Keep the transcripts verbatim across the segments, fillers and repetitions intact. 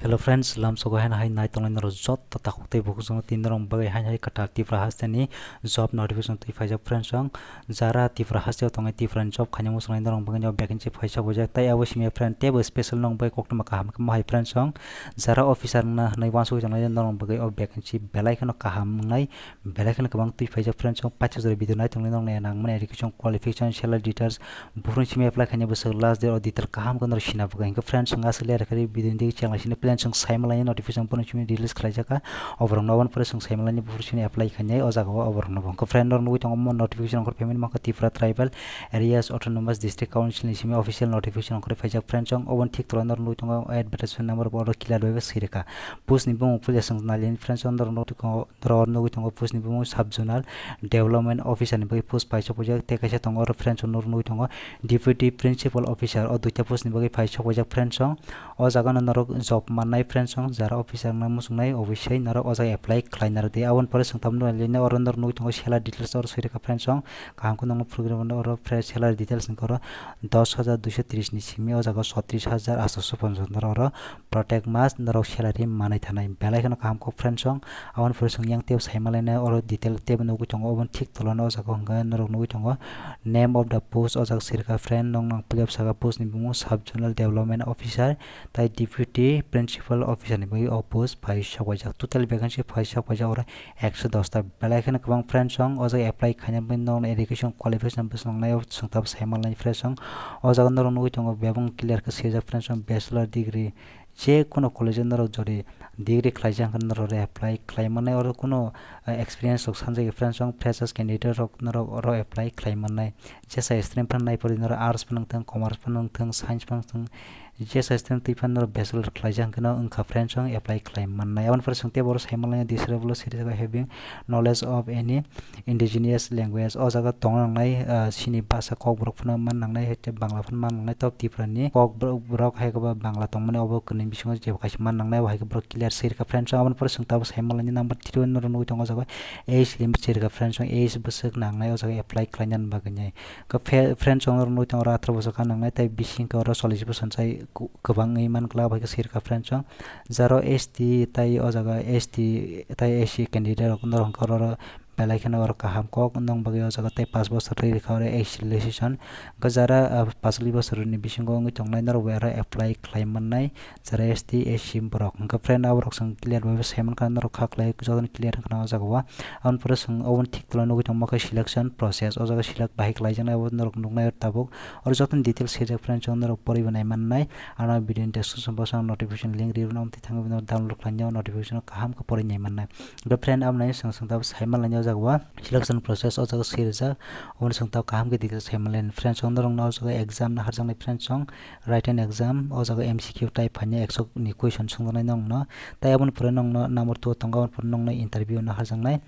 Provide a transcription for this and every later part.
Hello friends, lamsogo haino hai nai tongnai norok joto takhuk tei bukhuk chwngno tini norok bagwi haino hai kwtal Tripura hasteni job notification twi phaijak friends chwng. Jara Tripura hasteo tongnai Tripurani job khaina muchungnai norok bagwi o vacancy phaisa bujak tei abo simi friend teibo special norok bagwi koktwma kaham khe mohai friends chwng. Jara officer wngna hwnwi uansugwi tongnai norok bagwi o vacancy belai kheno kaham wngnai, belai kheno kwbang twi phaijak friends chwng. Paithak jora video nai tongnai norok nai nangmani education qualification, salary details, buphuruni simi apply khaina bwswk last date o detail kaham khe norok sina bagwi. Hinkhe friends chwng aswk le rwkhe video ni chwng sini plan chwng saimalaini notification buphuruni simi release khlaijak kha. Oborokno aboni pore chwng saimalaini buphur sini apply khainai o jaga o oborokno bo. Hinkhe friend norok nugwi tongo mo notification ongkhor payment mankha Tripura Tribal Areas Autonomous District Council ni simi official notification ongkhor phaijak friends chwng. Oboni thik tola norok nugwi tongo advertisement number bo oro clear bai swi rwkha. Post ni bumung puila chwng naliani friends chwng norok nugwi tongo. Oro nugwi tongo post ni bumung sub zonal development officer ni bagwi post paisa phaijak tei kaisa tongo oro friends chwng norok nugwi tongo deputy principal officer o duita post ni bagwi paisa phaijak friends chwng. O jaga no norok job mannai friends chwng jara officer wngna muchungnai obviously norok o jaga apply khlai narwk di aboni pore chwng tabuk nugwi oro norok nugwi tongo salary details oro swi rwkha friends chwng kaham khe nokno phurgwi rwmani oro fresh salary details ni oro dos hajar duiso tris ni simi o jaga sotris hajar aatso ponchas norok oro protect mas norok salary manwi thanai belai kheno kaham kok friends chwng. Aboni pore chwng yang teibo saimalaina oro detail teibo nugwi tongo oboni thik tolano o jaga hwnkhe norok nugwi tongo name of the post o jaga sirkha friend nong nang puilap saka post ni bumung sub zonal development officer tai deputy principal officer ni bagwi o post phai sok paijak total vacancy phai sok paijak oro ekso dos ta belai kheno kwbang friends chwng o jaga apply khaina bagwi nokni education qualification bwswk nangnai o chwng tabuk saimalaini friends chwng. O jaga norok nugwi tongo bebak clear khe swijak friends chwng bachelor degree je kono college o norok jodi degree khlaijak hwnkhe norok apply khlai mannai oro kono experience rok sanjak friends chwng freshers candidate rok norok oro apply khlai mannai. Jesa stream phano naiphuru norok arts phano wngthung commerce phano wngthung science phano wngthung jesa stream twi phano norok bachelor khlaijak hwnkhe no wngkha friends chwng apply khlai mannai aboni pore chwng teibo oro saimanlainai desirable siri jago having knowledge of any indigenous language o jaga tongna nangnai sini basa kokborok phano man nangnai hai khe bangla phano man nangnai tok Tripura ni kokborok hai khe bo bangla tongmani obo kwnwi bisingo jebo kaisa man nangnai bo hai khe borok clear sirkha friends chwng aboni pore chwng tabuk saimanlainai number three o norok nugwi tongo o jaga age limit sirkha friends chwng age bwswk nangnai o jaga apply khlainani bagwi nai. Khe fe-, friend chwng oro nugwi tongo oro atharoh bosor kha nangnai tei bising khe oro chollish bosor chai ku-, kwbangwi man glak bai khe sirkha friend chwng. Jaro S T tai o jaga S T tai S C candidate rok norok hwnkhe oro belai kheno oro kaham kok nong bagwi o jaga tei pash bosor twi rwkha oro S C relaxation. Hwnkhe jara, ah, pash bosor ni bisingo wngwi tongnai norok bai oro apply khlai mannai. Jara S T, S C borok hwnkhe friend aborok chwng clear bai saimankha norok kha khlai jotono clear wngkha o jaga o. Aboni pore chwng oboni thik tola nugwi tongma khe selection process o jaga select bahai khlaijaknai abo norok nuknai tabuk. Oro jotono details swijak friend chwng norok porwi bo nai mannai. Ano video ni description box o ang notification link rwi rwno amtwi thangwi norok download khlaina o notification o kaham khe porwi nai mannai. Hwnkhe friend aboni chwng chwng tabuk saimanlainai o jaga o selection process o jaga swijak oboni chwng tabuk kaham khe details saimanlainai friend chwng norokno o jaga exam naharjaknai friend chwng. Written exam o jaga M C Q type phainai ekso ni question swngjaknai nongno. Tai aboni pore nongno number two tongo aboni pore nongno interview naharjaknai.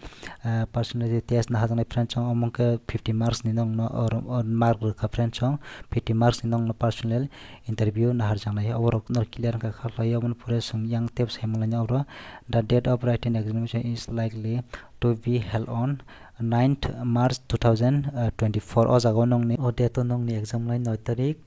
Ah, personality test naharjaknai friend chwng omo khe fifty marks ni nongno or, or mark rwkha friend chwng fifty marks ni nongno personal interview naharjaknai oborok no clear wngkha kha khlai aboni pore chwng yang tep saimanlainai oro the date of written examination is likely to be held on ninth March two thousand twenty-four o jaga o nongni o date o nongni exam lai noi tarik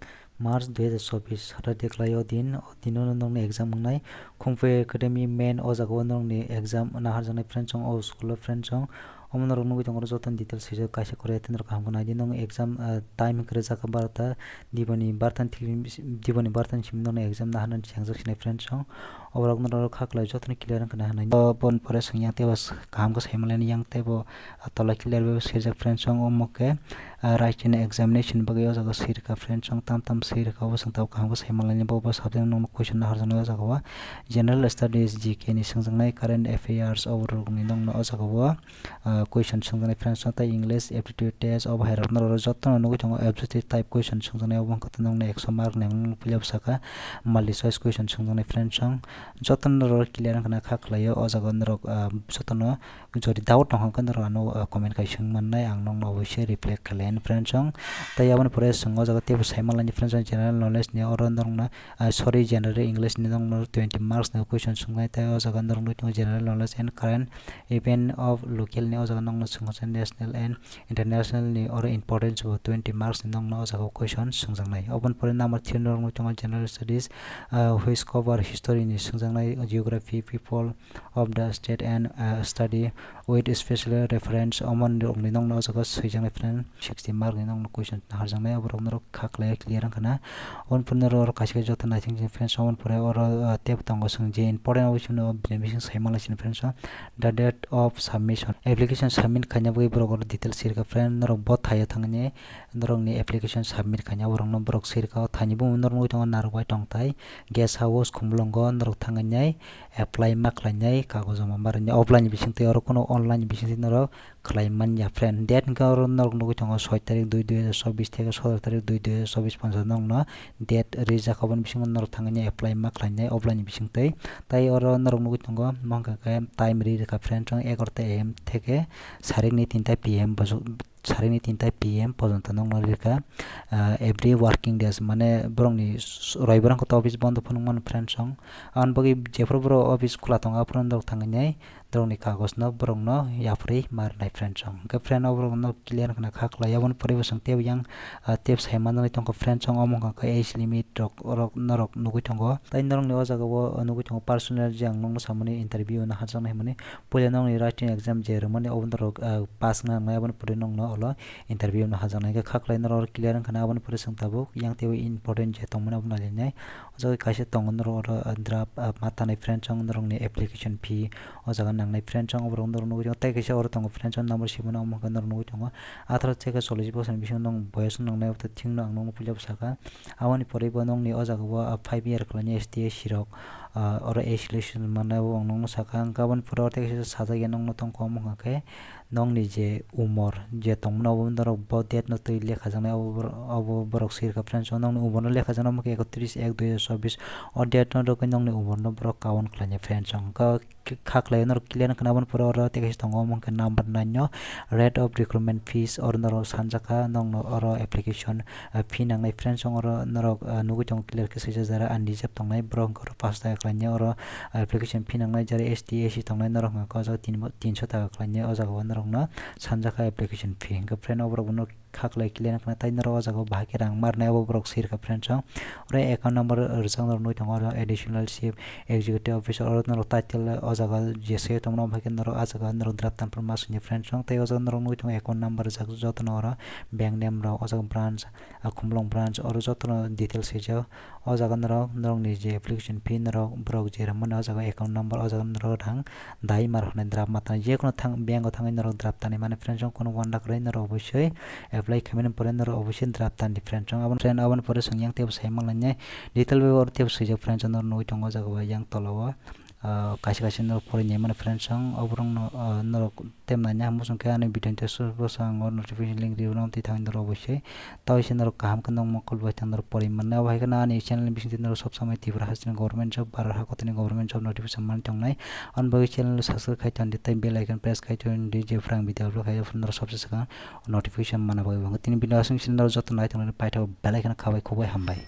March dui hajar chobbish, Saturday khlai o din, o dino no nongni exam wngnai. Khumphai Academy main o jaga o nongni exam naharjaknai friend chwng, o school o friend chwng. Omo norok nugwi tongo joto ni details swijak kaisa kore tei norok kaham khe nai di. Nong exam, ah, time hwnkhe rwjak kha barota, diboni barota ni thik, diboni barota ni simi nongni exam naharnani chengjak sinai friend chwng. Oborok norok kha khlai joto ni clear wngkha nai hinwi. Oboni pore chwng yang teibo kaham khe saimanlaini yang teibo, ah, tola clear bai swijak friend chwng omo khe. Ah, writing examination bagwi o jaga sirkha friend chwng tam tam sirkha obo chwng tabuk kaham khe saimanlaini bo bo subject nokno question naharjaknai o jaga o general studies G K ni swngjaknai current affairs oborokni nokno o jaga o, ah, question swngjaknai friend chwng tei English aptitude test obo hai rok norok jotono nugwi tongo objective type question swngjaknai obo wngkha nokno ekso mark ni puila bwsakha multiple choice question swngjaknai friend chwng jotono norok clear wngkha na kha khlai o o jaga norok, ah, jotono jodi doubt tong kha norok ano, ah, comment khai swng mannai ang nokno obviously reply khlai. Friends song, tai aboni pore chwng o jaga teibo sai manlai ni friends song general knowledge ni oro norokno, ah, sorry, general English ni norokno twenty marks ni question swngnai, tai o jaga norokno tongo general knowledge and current event of local ni o jaga norokno chwng national and international ni oro importance bo twenty marks ni norokno o jaga o question swngjaknai. Oboni pore number three norokno tongo general studies, ah, which cover history ni swngjaknai, geography, people, of the state and, uh, study with special reference omo rokni nokno o jaga swijaknai friend, sixty mark ni nokno question harjaknai, oborok norok kha khlai clear wngkha na. Oboni pore norok kaisa kaisa joto naising sing friends, oboni pore oro, uh, tebo tongo chwng je important obo chwngno bini bising sai manlai sini friends, the date of submission, application submit khaina bagwi borok oro details sirikha friend, norok bo thaio thangni norokni application submit khaina borokno borok sirikha o thaini bumung norok nugwi tongo narwk bai tongthai guest house khumulwngo norok thangwi nai apply ma khlainai kagojo ma barani offline ni bisingtwi oro kheno online ni bisingtwi norok khlai manya friend. Date hwnkhe oro norok nugwi tongo soi tarik dui dui hajar chobbish theke sotoro tarik dui dui hajar chobbish phansa norokno date rijak, oboni bisingo norok thangwi apply ma khlainai offline ni bisingtwi. Tai oro norok nugwi tongo, omo hwnkha khe time ri rwkha friend, chwng egarota A M theke sarikni tinta P M bosok, sarikni tinta P M pojonto nokno rikha, ah, every working days, mane borokni s-, roibar wngkha to office bondo phunukmano friend song. Aboni bagwi jephuru borok office khula tongo, aphuru norok thangwi nai borokni kagojno borokno yapharwi ma rwnai friend song. Hwnkhe friend, o borokno clear wngkha na kha khlai, aboni pore bo chwng teibo yang, ah, teibo sai manjak nai tongkha friend song, omo wngkha khe age limit rok, rok norok nugwi tongo. Tai norokni o jaga o nugwi tongo personal je ang nokno samani interview no hajak nai hwnmani. Puila nokni writing exam je rwmani obo norok, ah, pass wngna nangnai, aboni pore nokno olo interview no hajaknai. Hwnkhe kha khlai norok clear wngkha na, aboni pore chwng tabuk yang teibo important je tongmani abono nailainai. O jaga kaisa tongo norok oro, ah, draft, ah, ma tanai friend song norokni application fee o jaga nangnai friend song, oborok norok nugwi tongo. Tai kaisa oro tongo friend song number siboni omo hwnkhe norok nugwi tongo atharo theke chollish bosorni bisingo nwng boyos wngnai, obo thikno ang nokno puila bwsakha. Aboni pore bo nokni o jaga o, ah, five year khlainai S T S C rok, ah, oro age relaxation mannai, abo ang nokno sakha. Hwnkhe aboni pore oro tei kaisa sajagya nokno tongkha, omo hwnkha khe nokni je umor je tongmani, obo norok bo date no twi lekhajaknai, obo bor-, obo borok sirikha friends. O nokni umor no lekhajaknai, omo khe ekotris ek dui hajar chobbish. O date no rwgwi nokni umor no borok count khlainai friends. Hwnkhe kha khlai norok clear wngkha na, aboni pore oro tei kaisa tongo, omo hwnkhe number nine no rate of recruitment fees, oro norok sanjakha nokno oro application, ah, fee nangnai friends, oro norok, ah, nugwi tongo clear khe swijak jara unreserved tongnai borok hwnkhe oro pash taka khlainai, oro application fee nangnai, jara S T S C tongnai norok hwnkhe o jaga tin, tinso taka khlainai, o jaga o norokno sanjakha application fee. Hwnkhe friend, o borok bono kha khlai clear wngkha na, tai norok o jaga o bahai khe rang ma rwnai, abo borok sirikha friends song. Oro account number rwchapna norok nugwi tongo, oro additional chief executive officer, oro norok title o jaga je se tongmani, omo hai khe norok ah jaga norok draft tan phano ma swinai friends song. Tai o jaga norok nugwi tongo account number rijak jotono, oro bank name rok, o jaga branch, ah, Khumulwng branch, oro jotono details swijak. O jaga norok, norokni je application fee norok borok je rwmani, o jaga account number, o jaga norok rang dai mar hwnwi draft ma tanai. Jekunu thang, bank o thangwi norok draft tanwi mani friends song, kunu one lakh rwi norok obosoi apply khaimani pore norok obosoi draft tani friends song. Aboni friend, aboni pore chwng yang teibo sai manlainai, detail bai oro teibo swijak friends song, norok nugwi tongo o jaga o yang tola o, ah, kaisa kaisa norok porinai mani friends song, oborokno, ah, norok Tem naina hamu chwng khe ani video ni description o notification link rw nang twi thangwi norok obosoi. Tei se norok kaham khe nokmokol bai thang norok pori mannai. Abo hai kheno ani channel ni bisingtwi norok sob samai Tripura hasteni government job, Bharat hakotini government job notification manwi tongnai. Ani bagwi channel subscribe khai tondi tei bell icon press khai tondi, je phrang video upload khai norok sobse swkang notification manna bagwi. Tini video aswk se norok joto nai tongnai paithak bell icon khabai khukbai hambai.